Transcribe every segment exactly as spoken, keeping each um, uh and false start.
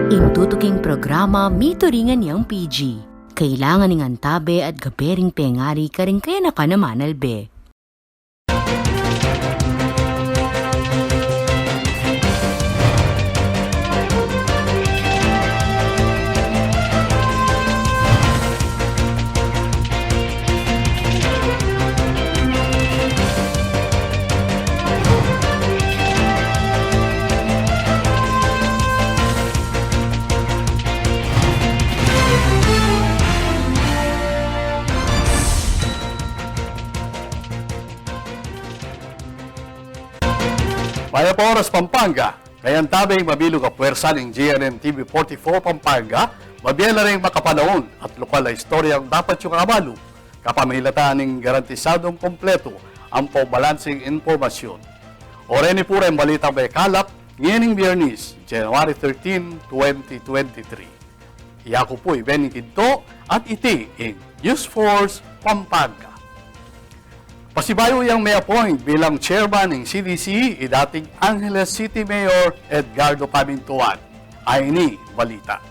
Ing tutuking programa mituringan yang P G. Kailangan ing antabe at gabe ring pengari karing kayanakan a manalbe. Mayap a oras, Pampanga. Kayantabe ing mabilug a puersa ning G N N T V forty-four Pampanga, mabie la ring makapanaun at lokal a istoryang dapat yung abalu, kapamilatan ning garantisadong kompletu ampong balanseng impormasyun. O reni pu reng balitang mekalap ngening Biyernes, January thirteen, twenty twenty-three. Yaku pu i Benny Quinto at iti ing News Force Pampanga. Pasibayu yang me-appoint bilang chairman ning C D C i dating Angeles City Mayor Edgardo Pamintuan. Ayni balita.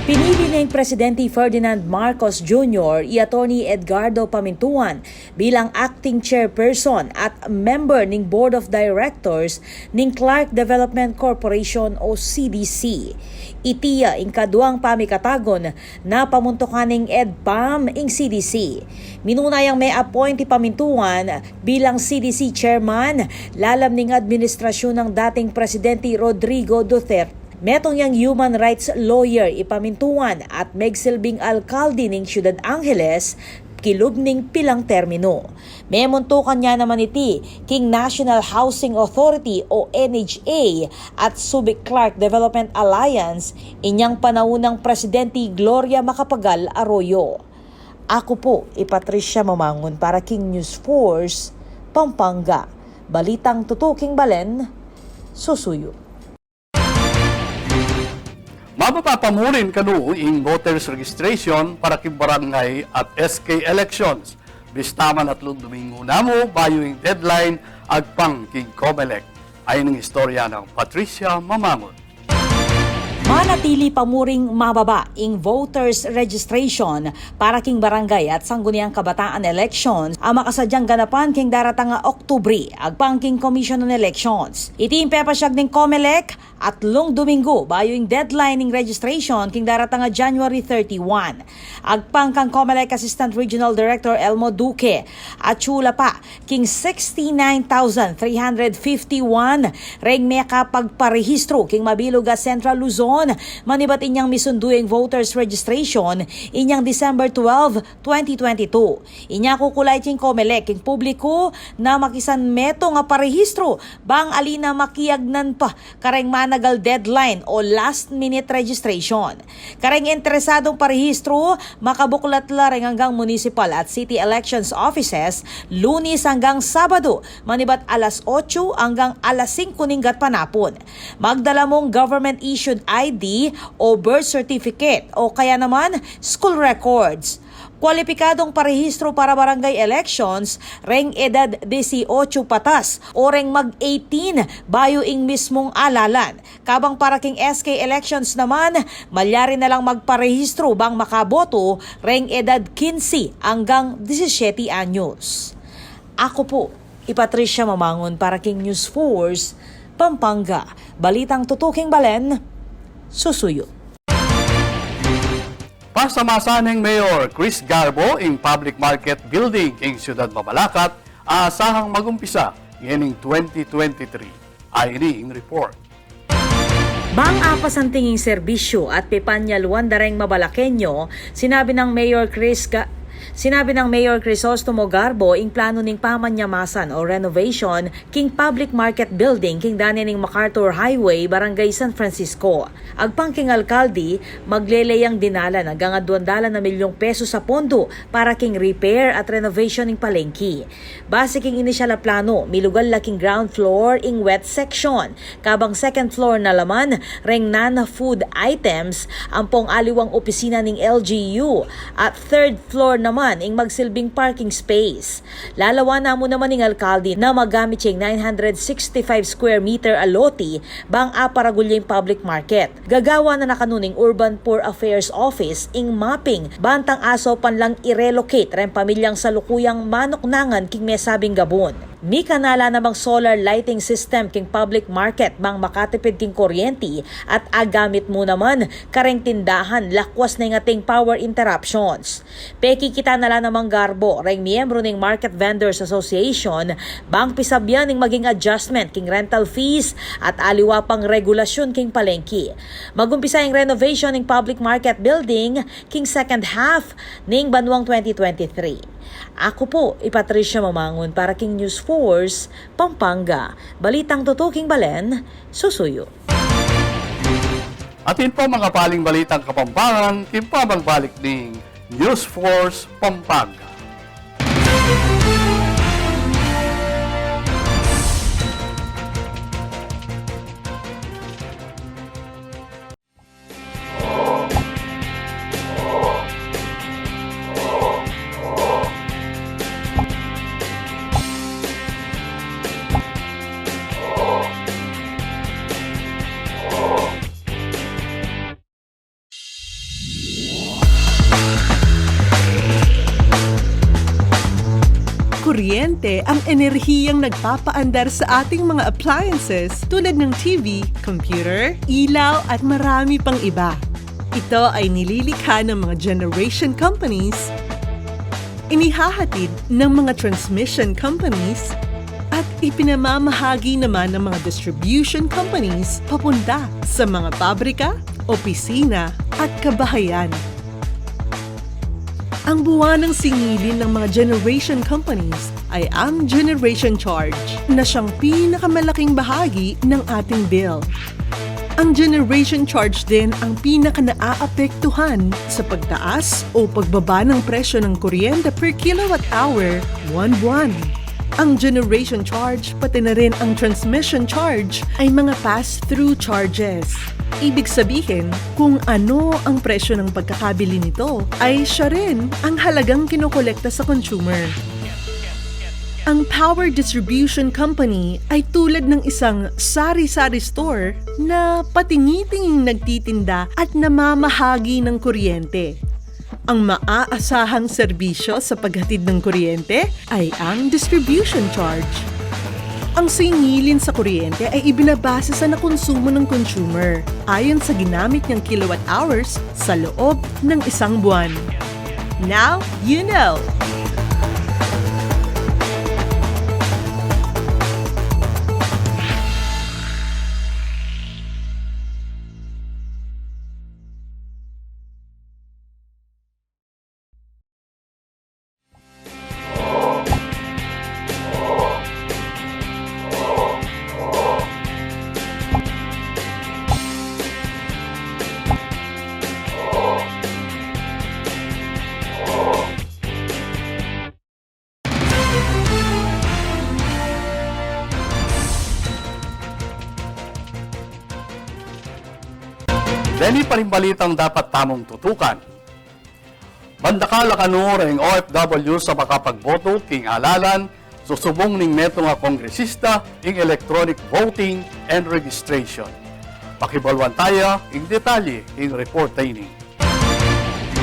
Pinili ning Presidente Ferdinand Marcos Junior i Attorney Edgardo Pamintuan bilang acting chairperson at member ning Board of Directors ning Clark Development Corporation o C D C. Iti ya ing kaduang pamikatagun na pamuntukan ning EDPAM ing C D C. Minuna yang me-appoint i Pamintuan bilang C D C chairman lalam ning administrasyun nang dating Presidente Rodrigo Duterte. Metung yang human rights lawyer i Pamintuan at megsilbing alkalde ning Ciudad Angeles kilub ning pilang terminu. Memuntukan ya naman iti king National Housing Authority o N H A at Subic Clark Development Alliance inyang panaun nang Presidente Gloria Macapagal Arroyo. Aku pu i Patricia Mamangun para king News Force Pampanga. Balitang tutuking balen, susuyu. Mababa pa murin kanu ing voters registration para king barangay at S K elections. Bista man atlung Domingo na mu bayu ing deadline agpang king Comelec. Ayni ing istorya nang Patricia Mamangun. Manatili pa muring mababa ing voters registration para king barangay at sangguniang kabataan elections a makasadyang ganapan king daratang a Oktubre agpang king Commission on Elections. Iti ing pepasyag ning Comelec, atlung Domingo bayu ing deadline ning registration king daratang a January thirty-one. Agpang kang Comelec Assistant Regional Director Elmo Duque, atsu la pa king sixty-nine thousand three hundred fifty-one reng mekapagparehistru king mabilug a Central Luzon manibat inyang misundu ing voters registration inyang December twelve, twenty twenty-two. Inya kukulayan ning Comelec king publiku na makisan metung a parehistru bang ali na makiagnan pa kareng managal deadline o last-minute registration. Kareng interesadung parehistru, makabuklat la reng anggang municipal at city elections offices, Lunes anggang Sabado, manibat alas otso anggang alas singko ning gatpanapun. Magdala mung government-issued I D o birth certificate o kaya naman school records. Kwalipikadung parehistru para barangay elections reng edad dieciocho patas o reng mag-eighteen bayu ing mismung alalan. Kabang para king S K elections naman, malyari na lang magparehistru bang makaboto reng edad kinse anggang disisiete anyos. Aku pu i Patricia Mamangun para king News Force Pampanga. Balitang tutuking balen, susuyu. Pasamasa neng Mayor Chris Garbo ing public market building king Siyudad Mabalacat, asahang magumpisa ngening twenty twenty-three. Ayni ing report. Bang apasanting ing serbisyu at pipanyaluan da reng Mabalaqueño, sinabi nang Mayor Chris Ga-, sinabi nang Mayor Crisostomo Garbo ing planu ning pamanyamasan o renovation king public market building king dane ning MacArthur Highway, Barangay San Francisco. Agpang king alkalde, maglele yang dinalan anggang aduang dalan a milyong pesos a pondo para king repair at renovation ning palengke. Base king inisyal a planu, milugal la king ground floor ing wet section, kabang second floor na laman reng non-food items, ampong aliwang opisina ning L G U, at third floor naman ing magsilbing parking space. Lalawan na mu naman ing alkalde na magamit ya ing nine hundred sixty-five square meter a lote bang aparagul ya ing public market. Gagawan na na kanunu ning Urban Poor Affairs Office ing mapping bantang asaupan lang i-relocate reng pamilyang salukuyang manuknangan king mesabing gabun. Mikana la namang solar lighting system king public market bang makatipid king kuryente at agamit mu naman kareng tindahan lakwas na ing ating power interruptions. Pekikita na la namang garbo reng miyembro ning Market Vendors Association bang pisabyan ing maging adjustment king rental fees at aliwa pang regulasyun king palengke. Magumpisa ing renovation ning public market building king second half ning banuang twenty twenty-three. Aku pu i Patricia Mamangun para king News Force Pampanga. Balitang tutuking balen, susuyu. Atin pu ing makapaling balitang Kapampangan king pamagbalik ning News Force Pampanga. Kuryente ang enerhiyang nagpapaandar sa ating mga appliances tulad ng T V, computer, ilaw at marami pang iba. Ito ay nililikha ng mga generation companies, inihahatid ng mga transmission companies, at ipinamamahagi naman ng mga distribution companies papunta sa mga pabrika, opisina, at kabahayan. Ang buwanang singilin ng mga generation companies ay ang generation charge na siyang pinakamalaking bahagi ng ating bill. Ang generation charge din ang pinaka-naaapektuhan sa pagtaas o pagbaba ng presyo ng kuryente per kilowatt hour buwan-buwan. Ang generation charge, pati na rin ang transmission charge, ay mga pass-through charges. Ibig sabihin, kung ano ang presyo ng pagkakabili nito, ay siya rin ang halagang kinokolekta sa consumer. Ang power distribution company ay tulad ng isang sari-sari store na patingi-tinging nagtitinda at namamahagi ng kuryente. Ang maaasahang serbisyo sa paghatid ng kuryente ay ang distribution charge. Ang singilin sa kuryente ay ibinabase sa nakonsumo ng consumer ayon sa ginamit niyang kilowatt hours sa loob ng isang buwan. Now you know. Deni pa ring balitang dapat tamung tutukan. Mandakal a kanu reng O F Ws a makapagboto king alalan, susubung ning metung a kongresista ing electronic voting and registration. Pakibaluan taya ing detalye ing report a ini.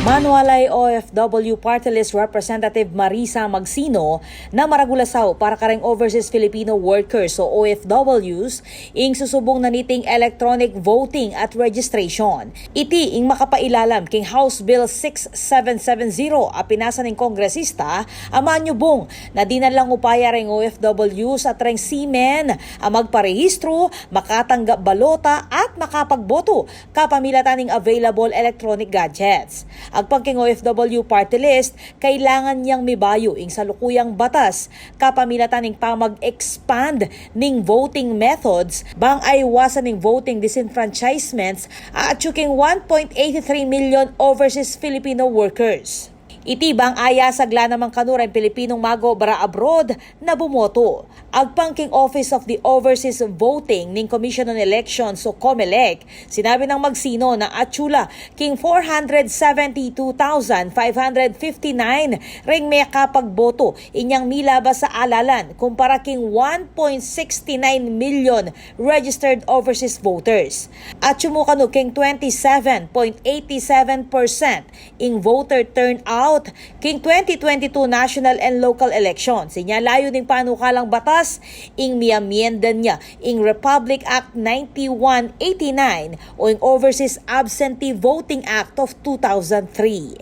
Manwalay O F W Party List Representative Marisa Magsino na maragul a sau para kareng overseas Filipino workers o O F Ws ing susubung na niting electronic voting at registration. Iti ing makapailalam king House Bill six seven seven zero a pinasa ning kongresista a manyubung na dinan lang upaya reng O F Ws at reng seamen a magparehistru, makatanggap balota at makapagboto kapamilatan ning available electronic gadgets. Agpang king O F W Party List, kailangan yang mibayu ing salukuyang batas kapamilatan ning pamag-expand ning voting methods bang aiwasan ing voting disenfranchisements a atyu king one point eighty three million overseas Filipino workers. Iti bang ayasag la naman kanu reng Pilipinong mag-obra abroad na bumoto. Agpang king Office of the Overseas Voting ning Commission on Elections o COMELEC, sinabi nang Magsino na atsu la king four hundred seventy-two thousand five hundred fifty-nine reng mekapagboto inyang milabas a alalan kumpara king one point six nine million registered overseas voters. Atsu mu kanu king twenty-seven point eighty-seven percent ing voter turnout king twenty twenty-two national and local elections. Inya layun ning panukalang batas ing miamyenda na ing Republic Act ninety-one eighty-nine o ing Overseas Absentee Voting Act of two thousand three.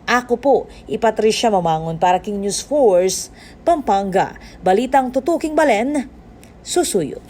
Aku pu i Patricia Mamangun para king News Force Pampanga. Balitang tutuking balen, susuyu.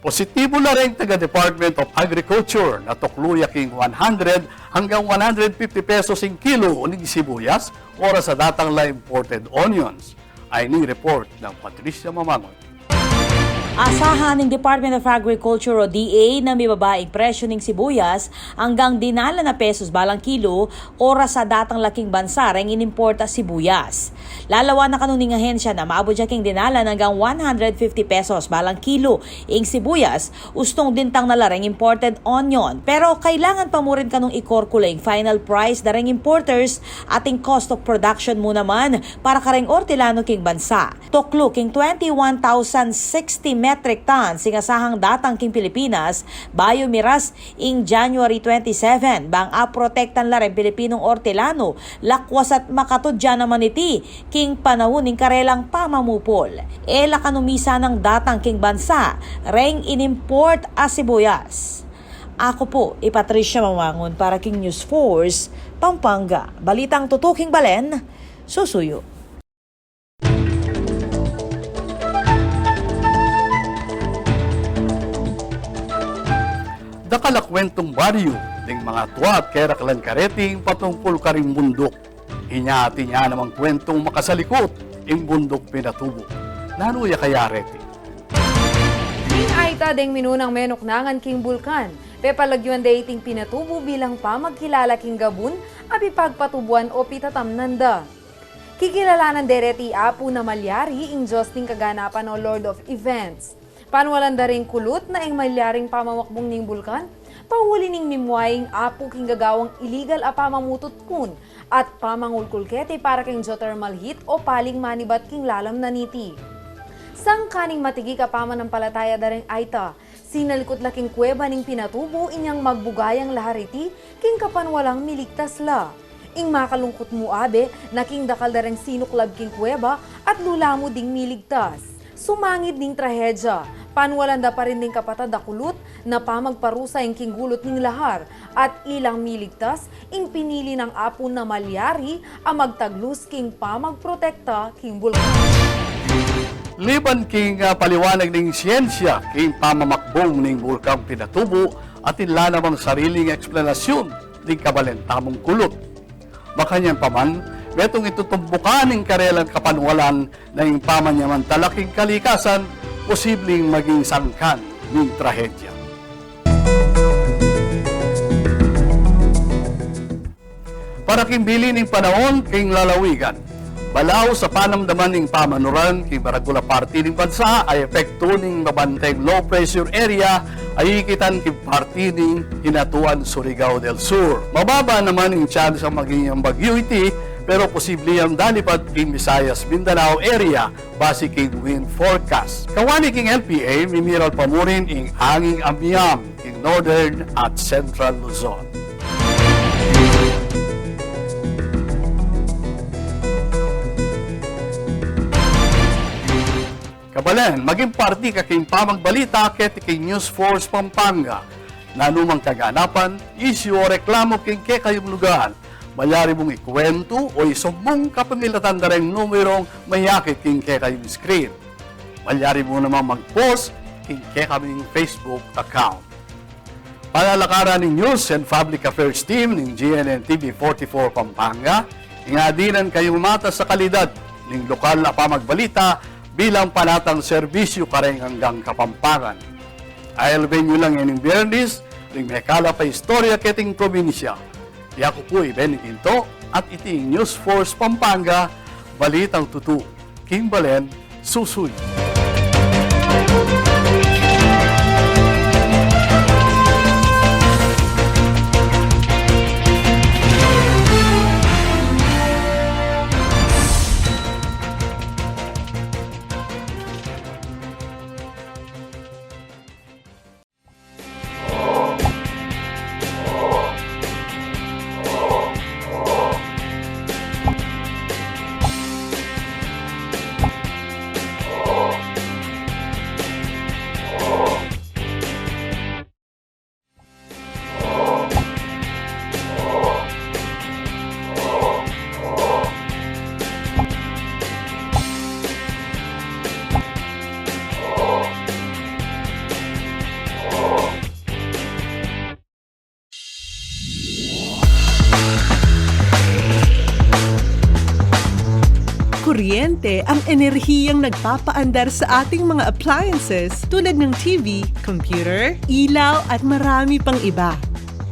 Positibu la reng taga Department of Agriculture na tuklu ya king one hundred hanggang one hundred fifty pesos ing kilo ning sibuyas, oras a datang la imported onions. Ayni ing report nang Patricia Mamangun. Asahan ning Department of Agriculture o D A na mibaba ing presyu ning sibuyas anggang dinalan na pesos balang kilo, oras a datang la king bansa reng inimport a sibuyas. Lalawan na kanu ning ahensya na maabut ya king dinalan anggang one hundred fifty pesos balang kilo ing sibuyas, ustung dintang na la reng imported onion. Pero kailangan pa mu rin kanung ikorkula ing final price da reng importers at ing cost of production mu naman para kareng ortilano king bansa. Tuklu king twenty-one thousand sixty metric tons ing asahang datang king Pilipinas bayu miras ing January twenty-seven, bang aprotektan la reng Pilipinong ortilano, lakwas at makatudya naman iti king panaun ning karelang pamamupul. E la kanu misanang datang king bansa reng inimport a sibuyas. Aku pu i Patricia Mamangun para king News Force Pampanga. Balitang tutuking balen, susuyu. Dakal a kwentung baryu ding mangatua at keraklan kareti ing patungkul karing bunduk. Inya atin ya namang kwentung makasalikut ing bunduk Pinatubo. Nanu ya kaya reti? King aita deng minunang menuknangan king bulkan, pepalagyuan de iting Pinatubo bilang pamagkilala king gabun a pipagpatubuan o pitatamnan da. Kikilalanan de reti i Apu na Malyari, ing dios ning kaganapan o Lord of Events. Panwalan da ring kulut na ing malyaring pamamakbung ning bulkan, pauli ning mimua ing apu king gagawang iligal a pamamututkun at pamangulkul keti para king geothermal heat o paling manibat king lalam na niti. Sangkaning matigik a pamananpalataya da ring aita, sinalikut la king kuweba ning Pinatubo inyang magbugayang lahar iti king kapanwalang miligtas la. Ing makalungkut mu abe na king dakal da reng sinuklab king kuweba at lula mu ding miligtas. Sumangid ning trahedya, panwalan da pa rin ding kapatad a kulut na pamagparusa ing king gulut ning lahar at ilang miligtas ing pinili nang Apu na Malyari a magtaglus king pamagprotekta king bulkan. Liban king, ah, paliwanag ning siyensya king pamamakbung ning Bulkang Pinatubo, atin la namang sariling eksplanasyun ning kabaleng tamung kulut. Makanyan pa man, metung itutumbukan ing karelang kapanwalan na ing pamanyamantala king kalikasan, posibleng maging sangkan ning trahedya. Para king bili ning panaun king lalawigan, balaus a panamdaman ning pamanuran king maragul a parti ning bansa a epektu ning mabanteng low pressure area a ikitan king parti ning Hinatuan, Surigao del Sur. Mababa naman ing tsansa maging yang bagyu iti, pero posible yang dalipat king Visayas, Mindanao area base king wind forecast. Kawani king L P A, mimiral pa mu rin ing anging amyam king Northern at Central Luzon. Kabalen, maging parti ka king pamagbalita keti king News Force Pampanga. Nanu mang kaganapan, isyu o reklamu king kekayung lugar, malyari mung ikuwentu o isumbung kapamilatan da reng numerong mayakit king kekayung screen. Malyari mu namang mag-post king kekaming Facebook account. Panalakaran ning News and Public Affairs Team ning G N N T V forty-four Pampanga, ing adinan kayung matas a kalidad ning lokal a pamagbalita bilang panatang serbisyu kareng anggang Kapampangan. Ailben yu lang ining Biyernes ring mekalap a istorya keting probinsya. Yaku pu i Benny Ginto at iti ing News Force Pampanga, balitang tutu king balen susuy. Kuryente ang enerhiyang nagpapaandar sa ating mga appliances tulad ng T V, computer, ilaw at marami pang iba.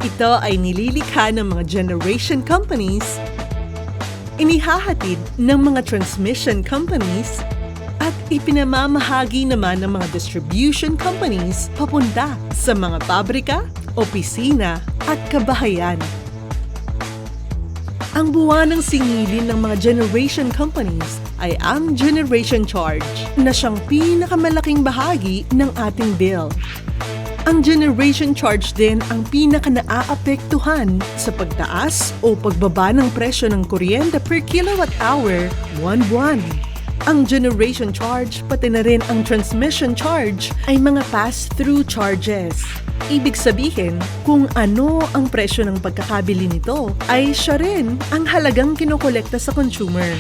Ito ay nililikha ng mga generation companies, inihahatid ng mga transmission companies, at ipinamamahagi naman ng mga distribution companies papunta sa mga pabrika, opisina, at kabahayan. Ang buwanang singilin ng mga generation companies ay ang generation charge, na siyang pinakamalaking bahagi ng ating bill. Ang generation charge din ang pinaka-naaapektuhan sa pagtaas o pagbaba ng presyo ng kuryente per kilowatt hour buwan-buwan. Ang generation charge, pati na rin ang transmission charge, ay mga pass-through charges. Ibig sabihin, kung ano ang presyo ng pagkakabili nito, ay siya rin ang halagang kinokolekta sa consumer.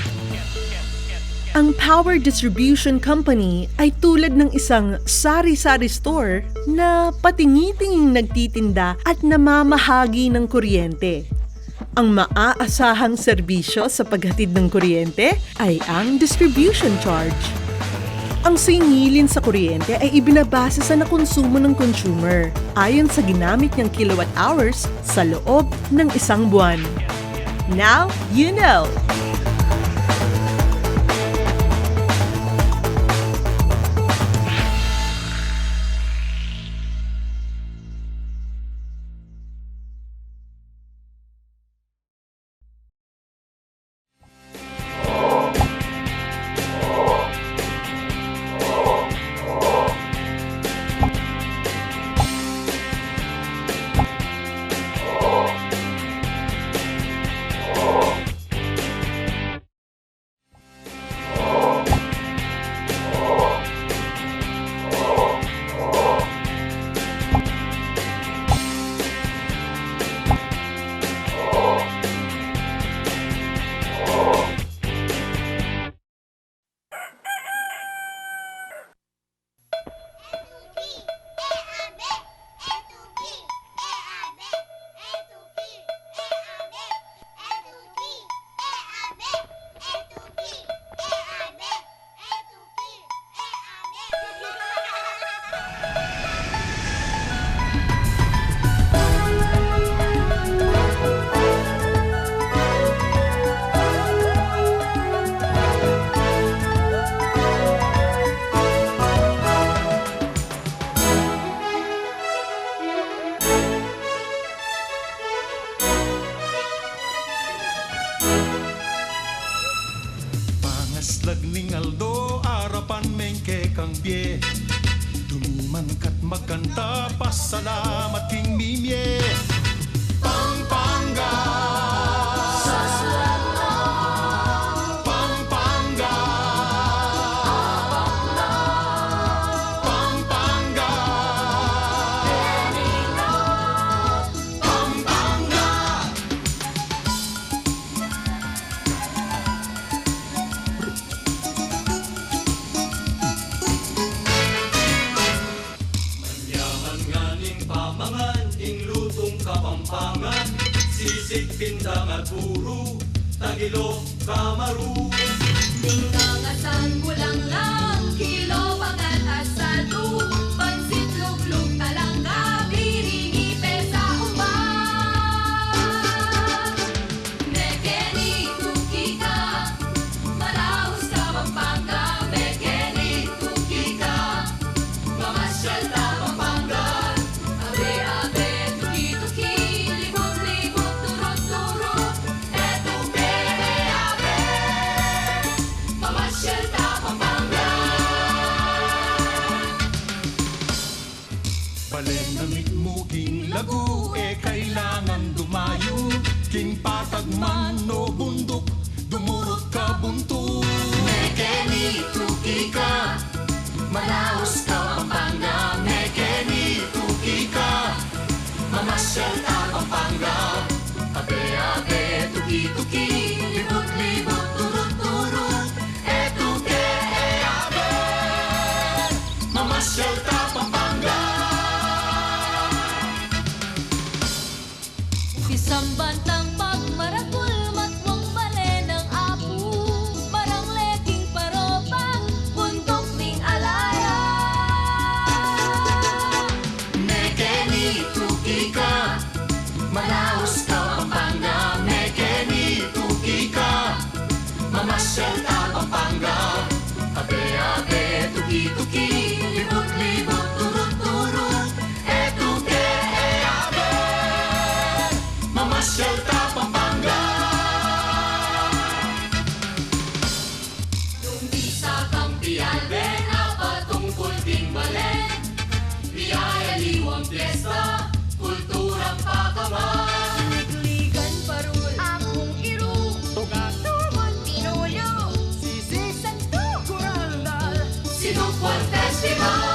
Ang power distribution company ay tulad ng isang sari-sari store na patingi-tinging nagtitinda at namamahagi ng kuryente. Ang maaasahang serbisyo sa paghatid ng kuryente ay ang distribution charge. Ang singilin sa kuryente ay ibinabase sa nakonsumo ng consumer ayon sa ginamit niyang kilowatt hours sa loob ng isang buwan. Now you know. Pangaslag ning aldo, arapan meng kekang bie. Dumiman ka't magkanta, pasalamat king mimie. Pampanga. Pampanga. Pampanga. Pampanga. Manyaman ngan ing pamangan, ing lutung Kapampangan, sisig, pindang at puru, tagilok, kamaru. Ning nangasan mu lang lang, kilo, pangan, asado, pansit, luglug, talangga, biringi, pesa, umba. Balen a mitmu king lagu, e kailangan dumayu king patag man o bunduk, dumurut ka buntut. Mekeni tuki ka, manaus ka Pampanga. Mekeni tuki ka, mamasyal ta Pampanga. Abe, abe, tuki-tuki, libut-libut, turut-turut, e tuke, e abe, mamasyal ta Pampanga. Pisamban tang pagmarakul, matmung bale nang apu, marangle king paropa, buntuk ning alaya. Mekeni tuki ka, manaus ka Pampanga. Mekeni tuki ka, mamasyal ta Pampanga. Abe, abe, tuki-tuki, libut-libut, turut-turut, e tuke, e abe, mamasyal ta Pampanga. Nung bisa kang pialben a patungkul king balen, piayaliwang piesta, kulturang pakaman. Ligaligan parul, apung iru, tugas, tumun pinulu, sisig, santo, kuraldal, Sinukuan Festival.